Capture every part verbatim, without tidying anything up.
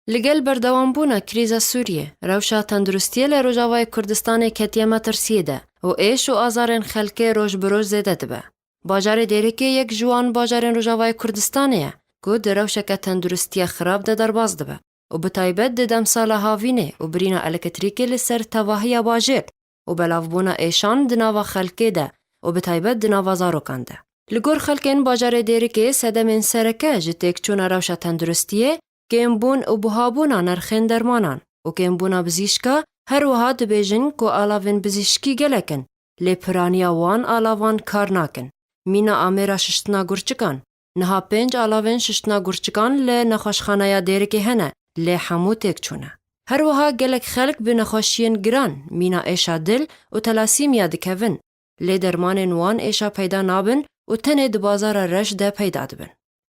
Li gel berdewambûna krîza Sûriyê, rewşa tenduristiyê li Rojavayê Kurdistanê ketiye metirsiyê de û êş û azarên xelkê roj bi roj zêde dibe. Bajarê Dêrikê yek ji wan bajarên Rojavayê Kurdistanê ye ku di rewşeke tenduristiya xirab de derbas dibe û bi taybet di demsala havînê û birîna elektrîkê li ser tevahiya bajêr û belavbûna êşan di nava xelkê de û bi taybet di nava zarokan de. Li gor xelkên bajarê Dêrikê sedemên sereke ji têkçûna rewşa tenduristiyê, kêmbûn û buhabûna nerxên dermanan û kêmbûna bizîşka, her wiha dibêjin ku alavên bizîşkî gelek in, lê piraniya wan alavan kar nakin. Mîna amêra şiştina gurçikan, niha pênc alavên şiştina gurçikan li nexweşxaneya Dêrikê hene, lê hemû têk çûne. Her wiha gelek xelk bi nexweşiyên giran, mîna êşa dil û telasîmiya dikevin, lê dermanên wan êşa peyda nabin û tenê di bazara reş de peyda dibin.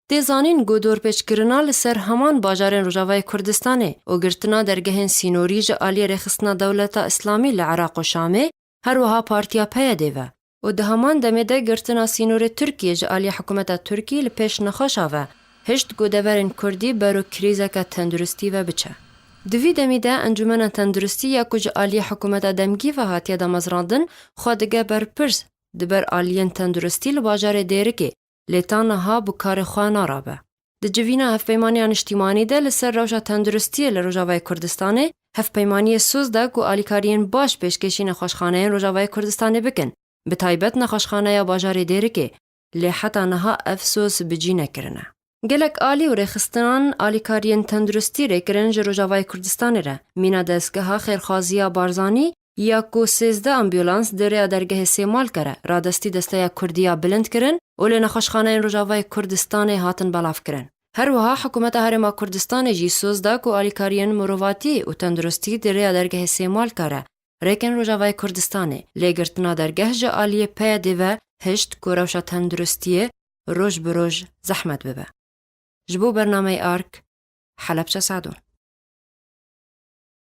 Tê zanîn ku dorpêçkirina li ser heman bajarên Rojavayê Kurdistanê û girtina dergehên sînorî ji aliyê Rêxistina Dewleta Îslamî li Iraq û Şamê, her wiha Partiya P Y D'ê ve û di heman demê de girtina sînorê Tirkiyê ji aliyê hikûmeta Tirkî li pêş nexweşa ve hişt ku deverên Kurdî bero krîzeke tenduristî ve biçe. Di vî demî de Encûmena Tenduristî ya ku ji aliyê hikûmeta demgî ve hatiye damezrandin, xwe dige berpirs di ber aliyên tenduristî li bajarê Dêrikê, lê ta niha bi karê xwe narabe. Di civîna Hevpeymaniya Niştîmanî de li ser rewşa tenduristiyê li Rojavayê Kurdistanê, hevpeymaniyê soz da ku alîkariyên baş pêşkêşî nexweşxaneyên Rojavayê Kurdistanê bikin, bi taybet nexweşxaneya bajarê Dêrikê, lê heta niha ev soz bi cî nekirine. Gelek alî û rêxistinan alîkariyên tenduristî rê kirin ji Rojavayê Kurdistanê re, mîna dezgeha xêrxwaziya Barzanî, ya ku sêzdeh ambulans di rêya dergehê Sêmalke re radestî desteya Kurdî ya bilind kirin û li nexweşxaneyên Rojavayê Kurdistanê hatin belavkirin. Her wiha Hikûmeta Herêma Kurdistanê jî soz da ku alîkariyên mirovatî û tenduristî di rêya dergehê Sêmalke re rêkin Rojavayê Kurdistanê, lê girtina dergeh ji aliyê P Y D'ê ve hişt ku rewşa tenduristiyê roj bi roj zehmet bibe. Ji bo bernameyê Ark, Helebçe Sado.